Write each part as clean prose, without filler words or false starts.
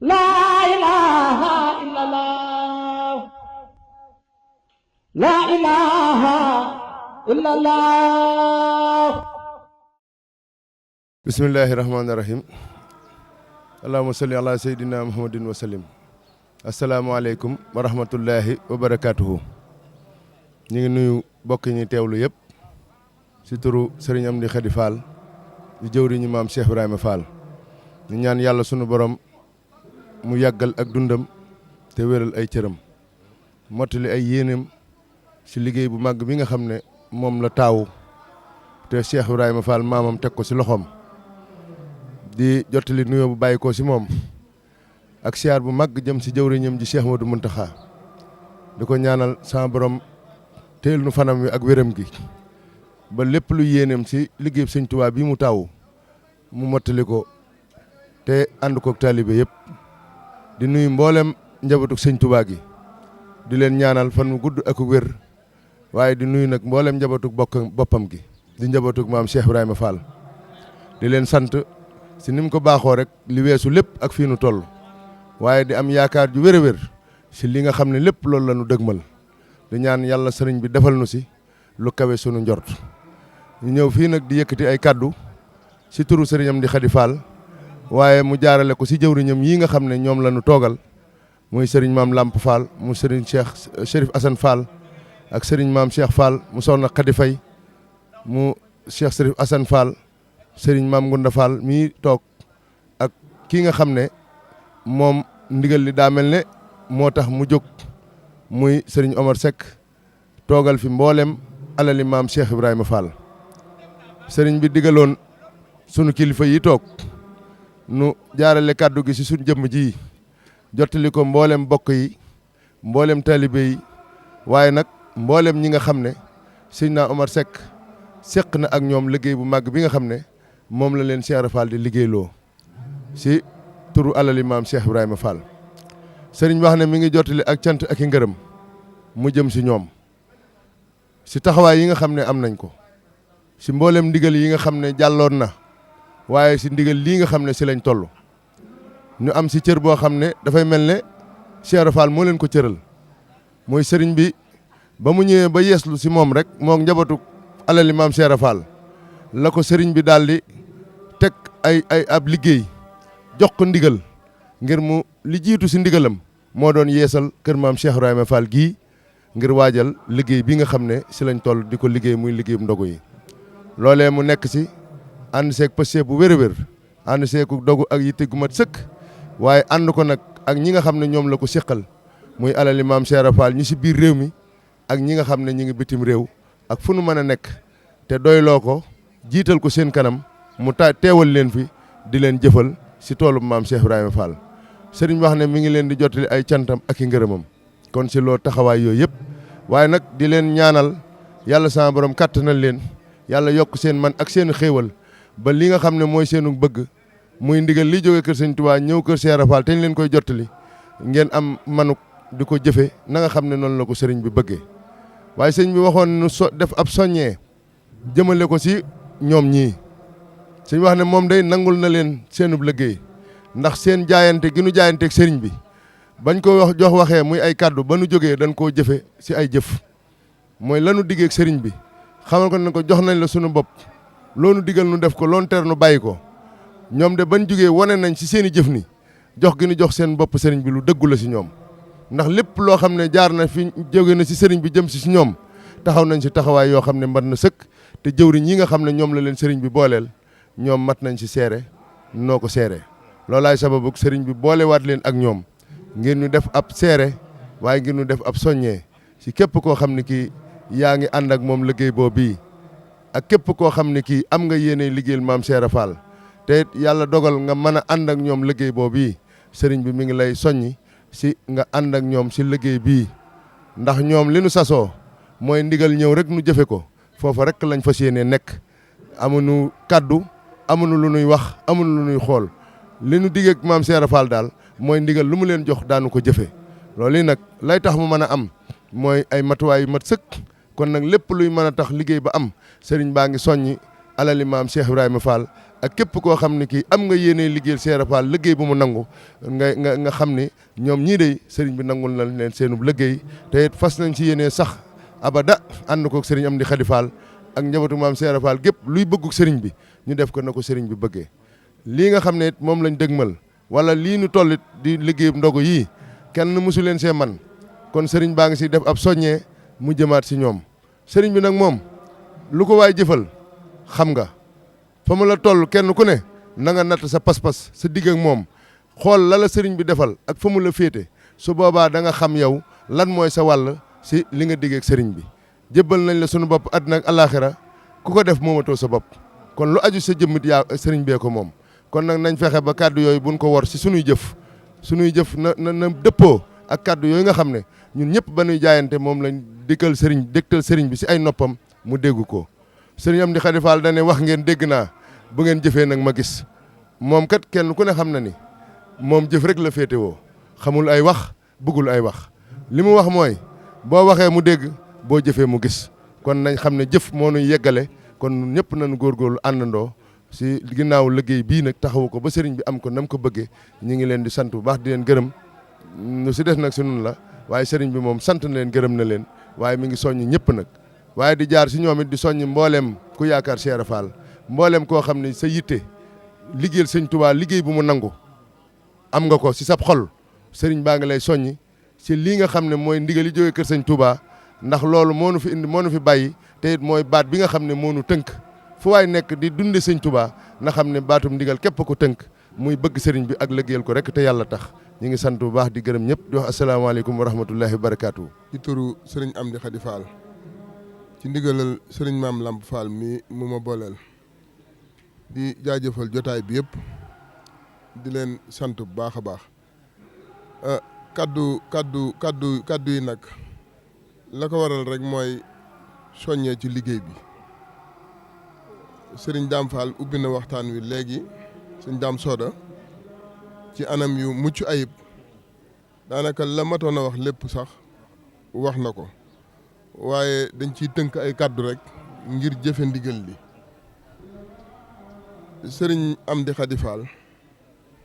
laa ilaaha illallah laa ilaaha illallah. bismillahi rahmaani rahim. allahumma salli ala sayyidina muhammadin wa sallim. asalaamaaleykum wa rahmatullahi wa barakaatuhu. ñu ngi nuyu bokk ñi teewlu yëpp si turu Serigne Amdi Khady Fall di jëwriñu maam Cheikh Ibrahima Fall. ñu ñaan yàlla sunu borom mu yàggal ak dundam te wéral ay cëram mottali ay yéeneem si liggéey bu màgg bi nga xam ne moom la taawu te Cheikh Ibrahima Fall maamam teg ko si loxoom. di jottali nuyoo bu bàyyi ko si moom ak siyaar bu màgg jëm si jëwriñam ji Cheikh Modou Mountakha di ko ñaanal sama borom teel nu fanam wi ak wéram gi ba lépp lu yéeneem si liggéey Sëñ Tuubaa bi mu taawu mu mottali ko te ànd koog taalibe yëpp. di nuyu mboolem njabootug Sëñ Tuubaa gi di leen ñaanal fan mu gudd ak wér waaye di nuyu nag mboolem njabootug boppam gi di njabootug maam Cheikh Ibrahima Fall di leen sant si ni mu ko baaxoo rek li weesu lépp ak fii nu toll waaye di am yaakaar ju wér a wér si li nga xam ne lépp loolu la nu dëgmal di ñaan yàlla sëriñ bi defal nu si lu kawe sunu njort. ñu ñëw fii nag di yëkkati ay kaddu si turu Serigne Amdi Khady Fall waaye mu jaarale ko si jëwriñam yi nga xam ne ñoom la ñu toogal muy Serigne maam Lamp Fall mu Serigne Chérif Assane Fall ak Serigne maam Cheikh Fall mu soxna Khady Faye mu Cheikh Chérif Assane Fall Serigne maam Ngunda Fall mii toog ak kii nga xam ne moom ndigal li daa mel ne moo tax mu jóg muy Serigne Omar Seck toogal fi mboolem alali maam Cheikh Ibrahima Fall. Serigne bi digaloon sunu kilifa yi toog nu jaarale kàddu gi si suñ jëmm ji jottali ko mboolem bokk yi mboolem taalibe yi waaye nag mboolem ñi nga xam ne Serigne Omar Seck seq na ak ñoom liggéey bu màgg bi nga xam ne moom la leen Cheikh Ibra Fall di liggéeyloo si turu alali maam Cheikh Ibrahima Fall. Serigne wax ne mi ngi jottali ak cant ak i ngërëm mu jëm si ñoom si taxawaay yi nga xam ne am nañ ko si mboolem ndigal yi nga xam ne jàlloon na waaye si ndigal lii nga xam ne si lañ toll ñu am si cër boo xam ne dafay mel ne Cheikh Ibra Fall moo leen ko cëral mooy sëriñ bi ba mu ñëwee ba yeeslu si moom rek moog njabootu alali maam Cheikh Ibra Fall la ko sëriñ bi daal di teg ay ab liggéey jox ko ndigal ngir mu li jiitu si ndigalam moo doon yeesal kër maam Cheikh Ibrahima Fall gii ngir waajal liggéey bi nga xam ne si lañ toll di ko liggéey muy liggéeyum ndogu yi. loolee mu nekk si ànd seeg pëste bu wér a wér ànd seeku dogu ak yitte gu mat sëkk waaye ànd ko nag ak ñi nga xam ne ñoom la ko seqal muy alali maam Cheikh Ibra Fall ñi si biir réew mi ak ñi nga xam ne ñi ngi bitim réew ak fu nu mën a nekk te doyloo ko jiital ko seen kanam mu teewal leen fi di leen jëfal si toolu maam Cheikh Ibrahima Fall. sëriñ wax ne mi ngi leen di jottali ay cantam ak i ngërëmam kon si loo taxawaay yooyu yëpp waaye nag di leen ñaanal yàlla sama borom kàttanal leen yàlla yokk seen man ak seen xéewal ba li nga xam ne mooy seenu bëgg muy ndigal li jógee kër Sëñ Tuubaa ñëw kër Cheikh Ibra Fall te ñu leen koy jottali ngeen am manuk di ko jëfe na nga xam ne noonu la ko sëriñ bi bëggee. waaye sëñ bi waxoon nu def ab soññee jëmale ko si ñoom ñii sëñ wax ne moom day nangul na leen seenub liggéey ndax seen jaayante gi nu jaayanteeg sëriñ bi bañ ko jox waxee muy ay kàddu ba nu jógee dañ koo jëfe si ay jëf mooy lanu diggeeg sëriñ bi xamal ko ne ko jox nañ la sunu bopp loonu digal nu def ko loonu ter nu bàyyi ko ñoom de bañ jógee wane nañ si seen i jëf ni jox gi nu jox seen bopp sëriñ bi lu dëggu la si ñoom ndax lépp loo xam ne jaar na fi jóge na si sëriñ bi jëm si ñoom taxaw nañ si taxawaay yoo xam ne mbat na sëkk te jëwriñ yi nga xam ne ñoom la leen sëriñ bi booleel ñoom mat nañ si seere noo ko seere loolaay sababu sëriñ bi boolewaat leen ak ñoom ngir ñu def ab seere waaye ngir ñu def ab soññee si képp koo xam ne kii yaa ngi ànd ak moom liggéey boobu bii ak képp koo xam ne kii am nga yéene liggéeyal maam Cheikh Ibra Fall te yàlla dogal nga mën a ànd ak ñoom liggéey boobu bii sëriñ bi mi ngi lay soññi si nga ànd ak ñoom si liggéey bii ndax ñoom li nu sasoo mooy ndigal ñëw rek nu jëfe ko foofa rek lañ fas yéene nekk amuñu kaddu amuñu lu nuy wax amuñu lu nuy xool li nu diggeeg maam Cheikh Ibra Fall daal mooy ndigal lu mu leen jox daanu ko jëfe loolu yi nag lay tax mu mën a am mooy ay matuwaay yu mat sëkk kon nag lépp luy mën a tax liggéey ba am sëriñ baa ngi soññi alali maam Cheikh Ibrahima Fall ak képp koo xam ne kii am nga yéene liggéeyal Cheikh Ibra Fall liggéey bu mu nangu nga xam ne ñoom ñii de sëriñ bi nangul na leen seenub liggéey te it fas nañ ci yéene sax abada ànd koog sëriñ Amdi Khady Fall ak njabootu maam Cheikh Ibra Fall gépp luy bëgguk sëriñ bi ñu def ko na ko sëriñ bi bëggee lii nga xam ne it moom lañ dëgmal wala lii nu tollit di liggéey ndogu yii kenn mësu leen see man kon sëriñ baa ngi si def ab soññee mu jëmaat si ñoom sëriñ bi nag moom lu ko waay jëfal xam nga fa mu la toll kenn ku ne na nga natt sa pas-pas sa digg ak moom xool la la sëriñ bi defal ak fa mu la féete su boobaa da nga xam yow lan mooy sa wàll si li nga digg ak sëriñ bi jébbal nañ la sunu bopp àddina ak alaaxira ku ko def moomatoo sa bopp kon lu aju sa jëmmit yaa sëriñ bee ko moom kon nag nañ fexe ba kàddu yooyu buñ ko wor si sunuy jëf na dëppoo ak kàddu yooyu nga xam ne ñun ñëpp ba nuy jaayante moom lañ dégtal sëriñ bi si ay noppam mu dégg ko sëriñ Amdi Khady Fall da ne wax ngeen dégg naa bu ngeen jëfee nag ma gis moom kat kenn ku ne xam na ni moom jëf rek la féetewoo xamul ay wax bëggul ay wax li mu wax mooy boo waxee mu dégg boo jëfee mu gis kon nañ xam ne jëf moo nuy yeggale kon ñëpp nañu góorgóorlu àndandoo si ginnaaw liggéey bii nag taxawu ko ba sëriñ bi am ko nam ko bëggee ñu ngi leen di sant bu baax di leen gërëm lu si des nag si nun la waaye sëriñ bi moom sant na leen gërëm na leen waaye mi ngi soññ ñëpp nag waaye di jaar si ñoom it di soññ mbooleem ku yaakaar Cheikh Ibra Fall mbooleem koo xam ne sa yitte liggéeyal sëñ Touba liggéey bu mu nangu am nga ko si sab xol sëriñ baa ngi lay soññi si lii nga xam ne mooy ndigal yi jógee kër sëñ Touba ndax loolu moo nu fi indi moo nu fi bàyyi te it mooy baat bi nga xam ne moo nu tënk fu waay nekk di dunde sëñ Touba na xam ne baatum ndigal képp ko tënk muy bëgg sëriñ bi ak liggéeyal ko rek te yàlla tax ñu ngi sant bu baax di gërëm ñëpp di wax asalaamaaleykum wa rahmatullahi wa barakaatu. ci turu sëriñ Amdi Khady Fall ci ndigalal sëriñ Maam Lamp Fall mi mu ma booleel di jaajëfal jotaay bi yëpp di leen sant bu baax a baax kaddu yi nag la ko waral rek mooy soññee ci liggéey bi sëriñ Dame Fall ubbi na waxtaan wi léegi sëriñ Dame Soda ci anam yu mucc ayib daanaka la matoon a wax lépp sax wax na ko waaye dañ ciy tënk ay kàddu rek ngir jëfe ndigal li sëriñ Amdi Khady Fall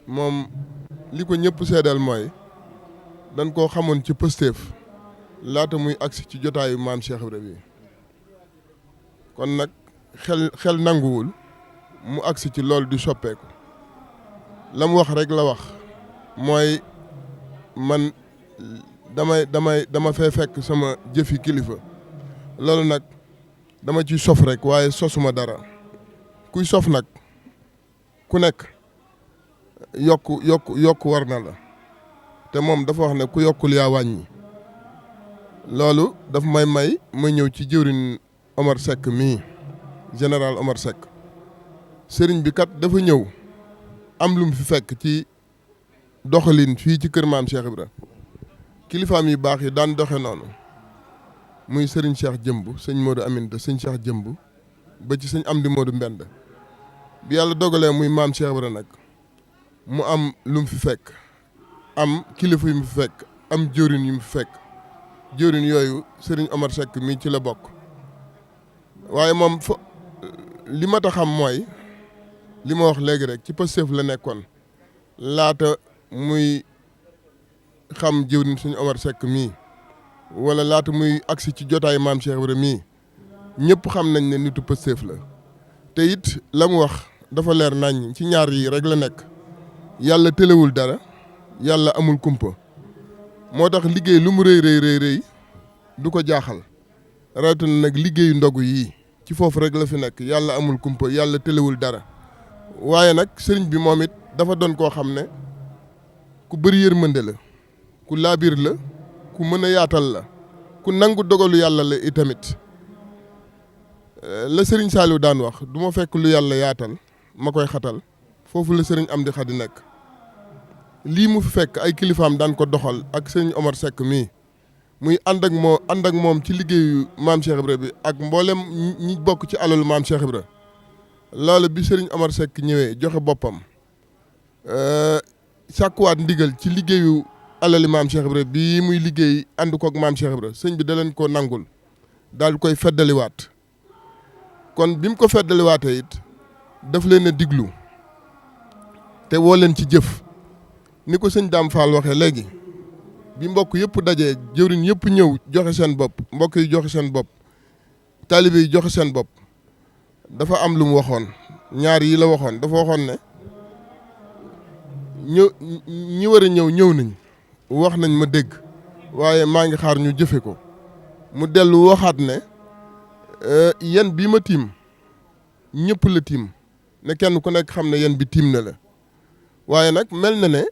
moom li ko ñëpp seedal mooy dañ koo xamoon ci pëstéef laata muy agsi ci jotaayu maam Cheikh Ibra bi kon nag xel nanguwul mu agsi ci loolu di soppeeku la mu wax rek la wax mooy man dama fee fekk sama jëfi kilifa loolu nag dama ciy sof rek waaye sosuma dara kuy sof nag ku nekk yokk war na la te moom dafa wax ne ku yokkul yaa wàññi loolu daf may ma ñëw ci jëwriñ Omar Seck mii général Omar Seck sëriñ bi kat dafa ñëw am lu mu fi fekk ci doxalin fii ci kër maam Cheikh Ibra kilifaam yu baax yi daan doxe noonu muy sëriñ Cheikh Jëmb sëñ Modou Aminta sëñ Cheikh Jëmb ba ci sëñ Amdi Modou Mbend bi yàlla dogalee muy maam Cheikh Ibra nag mu am lu mu fi fekk am kilifa yu mu fi fekk am jëwriñ yu mu fi fekk jëwriñ yooyu sëriñ Omar Seck mii ci la bokk waaye moom li ma ta xam mooy li ma wax léegi rek ci Pastef la nekkoon laata muy xam jëwriñ suñu Omar Seck mii wala laata muy agsi ci jotaay maam Cheikh Ibra mii ñëpp xam nañ ne nitu Pastef la te it la mu wax dafa leer nañ ci ñaar yi rek la nekk yàlla tëlewul dara yàlla amul kumpa moo tax liggéey lu mu rëy du ko jaaxal rawatina nag liggéeyu ndogu yii ci foofu rek la fi nekk yàlla amul kumpa yàlla tëlewul dara waaye nag sëriñ bi moom it dafa doon koo xam ne ku bëri yërmande la ku laabir la ku mën a yaatal la ku nangu dogalu yàlla la itamit la sëriñ Saliou daan wax du ma fekk lu yàlla yaatal ma koy xatal foofu la sëriñ Amdi Khady nekk lii mu fi fekk ay kilifaam daan ko doxal ak sëriñ Omar Seck mii muy ànd ak moom ci liggéeyu maam Cheikh Ibra bi ak mboolem ñi bokk ci alalu maam Cheikh Ibra loolu bi sëriñ Omar Seck ñëwee joxe boppam sàkkuwaat ndigal ci liggéeyu alali maam Cheikh Ibra bii muy liggéey ànd koog maam Cheikh Ibra sëñ bi da leen ko nangul daal di koy feddaliwaat kon bi mu ko feddaliwaatee it daf leen a diglu te woo leen ci jëf ni ko sëñ Dame Fall waxee léegi bi mbokk yëpp dajee jëwriñ yëpp ñëw joxe seen bopp mbokk yi joxe seen bopp taalibe yi joxe seen bopp dafa am lu mu waxoon ñaar yi la waxoon dafa waxoon ne ñi war a ñëw nañ wax nañ ma dégg waaye maa ngi xaar ñu jëfe ko mu dellu waxaat ne yen bii ma tiim ñëpp la tiim ne kenn ku nekk xam ne yen bi tiim na la waaye nag mel na ne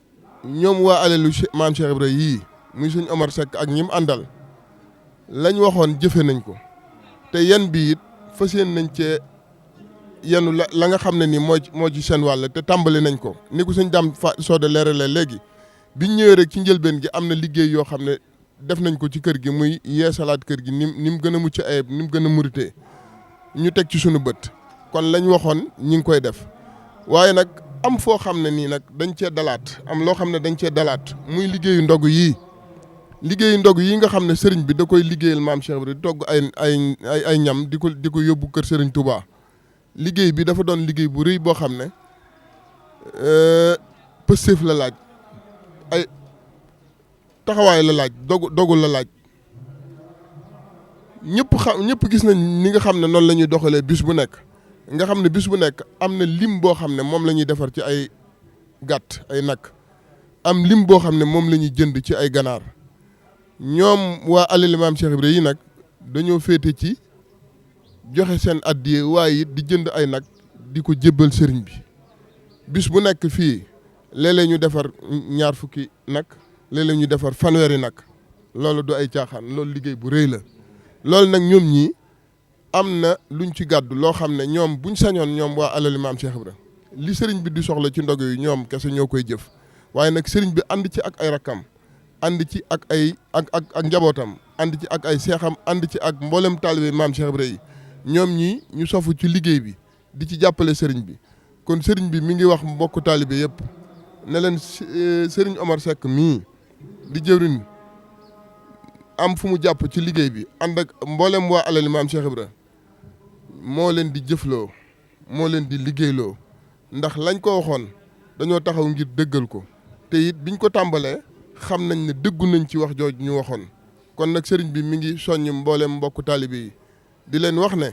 ñoom waa alelu maam Cheikh Ibra yii muy suñ Omar Seck ak ñi mu àndal lañ waxoon jëfe nañ ko te yen bi it fas yéene nañ cee yenu la nga xam ne nii moo ci seen wàll te tàmbali nañ ko ni ko suñ Dame Soda leerale léegi biñ ñëwee rek ci njëlbeen gi am na liggéey yoo xam ne def nañ ko ci kër gi muy yeesalaat kër gi ni mu gën a mucc ayib ni mu gën a muritee ñu teg ci sunu bët kon lañ waxoon ñi ngi koy def waaye nag am foo xam ne nii nag dañ cee dalaat am loo xam ne dañ cee dalaat muy liggéeyu ndogu yii nga xam ne sëriñ bi da koy liggéeyal maam Cheikh Ibra di togg ay ñam di ko yóbbu kër sëriñ Touba liggéey bi dafa doon liggéey bu rëy boo xam ne pëstéef la laaj ay taxawaay la laaj dogul la laaj ñëpp gis nañ ni nga xam ne noonu la ñuy doxalee bis bu nekk nga xam ne bis bu nekk am na lim boo xam ne moom la ñuy defar ci ay gàtt ay nag am lim boo xam ne moom la ñuy jënd ci ay ganaar ñoom waa alali maam Cheikh Ibra yi nag dañoo féete ci joxe seen addiye waaye it di jënd ay nag di ko jébbal sëriñ bi bis bu nekk fii léeg-léeg ñu defar 20 fukki nag léeg-léeg ñu defar fanweeri nag loolu du ay caaxaan loolu liggéey bu rëy la loolu nag ñoom ñii am na luñ ci gàddu loo xam ne ñoom buñ sañoon ñoom waa alali maam Cheikh Ibra li sëriñ bi di soxla ci ndog yi ñoom kese ñoo koy jëf waaye nag sëriñ bi ànd ci ak ay rakkam ànd ci ak ay ak njabootam ànd ci ak ay seexam ànd ci ak mboolem taalibe maam Cheikh Ibra yi ñoom ñii ñu sofu ci liggéey bi di ci jàppale sëriñ bi kon sëriñ bi mi ngi wax mbokku taalibe yëpp ne leen sëriñ Omar Seck mii di jëwriñ am fu mu jàpp ci liggéey bi ànd ak mboolem waa alali maam Cheikh Ibra moo leen di jëfloo moo leen di liggéeyloo ndax lañ ko waxoon dañoo taxaw ngir dëggal ko te it biñ ko tàmbalee xam nañ ne dëggu nañ ci wax jooju ñu waxoon kon nag sëriñ bi mi ngi soññ mboolem mbokku taalibe yi di leen wax ne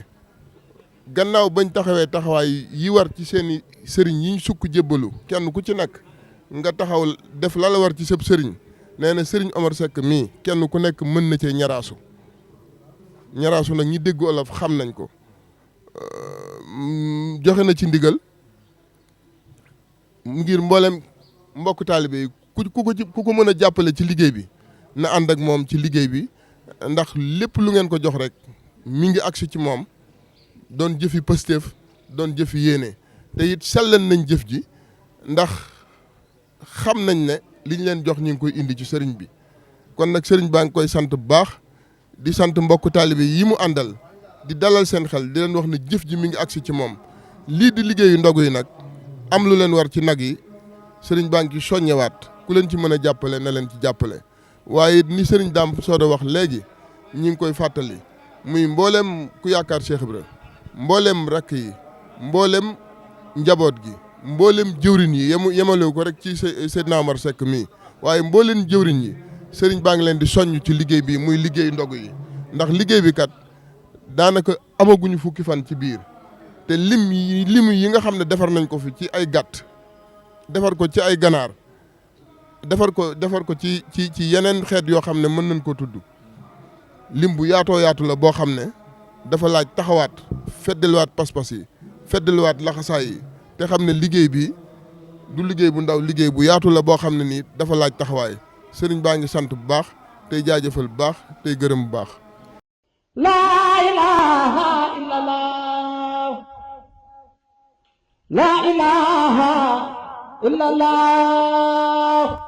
gannaaw bañ taxawee taxawaay yi war ci seeni sëriñ yi ñu sukk jébbalu kenn ku ci nekk nga taxaw def la war ci sëb sëriñ nee na sëriñ Omar Seck mii kenn ku nekk mën na cee ñaraasu nag ñi dégg olof xam nañ ko joxe na ci ndigal ngir mboolem mbokk taalibe yi ku ko mën a jàppale ci liggéey bi na ànd ak moom ci liggéey bi ndax lépp lu ngeen ko jox rek mi ngi agsi ci moom doon jëfi pëstéef doon jëfi yéene te it sellan nañ jëf ji ndax xam nañ ne liñ leen jox ñu ngi koy indi ci sëriñ bi kon nag sëriñ baa ngi koy sant bu baax di sant mbokk taalibe yi mu àndal di dalal seen xel di leen wax ne jëf ji mi ngi agsi ci moom lii di liggéeyu ndogu yi nag am lu leen war ci nag yi sëriñ baa ngi ci soññewaat ku leen ci mën a jàppale na leen ci jàppale waaye ni sëriñ Dame Soda wax léegi ñi ngi koy fàttali muy mboolem ku yaakaar Cheikh Ibra mboolem rakk yi mboolem njaboot gi mboolem jëwrin yi yemalewu ko rek ci Seydina Omar Seck mii waaye mboolem jëwrin yi sëriñ baa ngi leen di soññ ci liggéey bi muy liggéey ndog yi ndax liggéey bi kat daanaka amaguñu fukki fan ci biir te lim yi nga xam ne defar nañ ko fi ci ay gàtt defar ko ci ay ganaar defar ko ci yeneen xeet yoo xam ne mën nañ ko tudd lim bu yaatoo yaatu la boo xam ne dafa laaj taxawaat feddaliwaat pas-pas yi feddaliwaat laxasaay yi te xam ne liggéey bi du liggéey bu ndaw liggéey bu yaatu la boo xam ne nii dafa laaj taxawaay sëriñ baa ngi sant bu baax tey jaajëfal bu baax tey gërëm bu baax. laa ilaaha illallah laa ilaaha illallah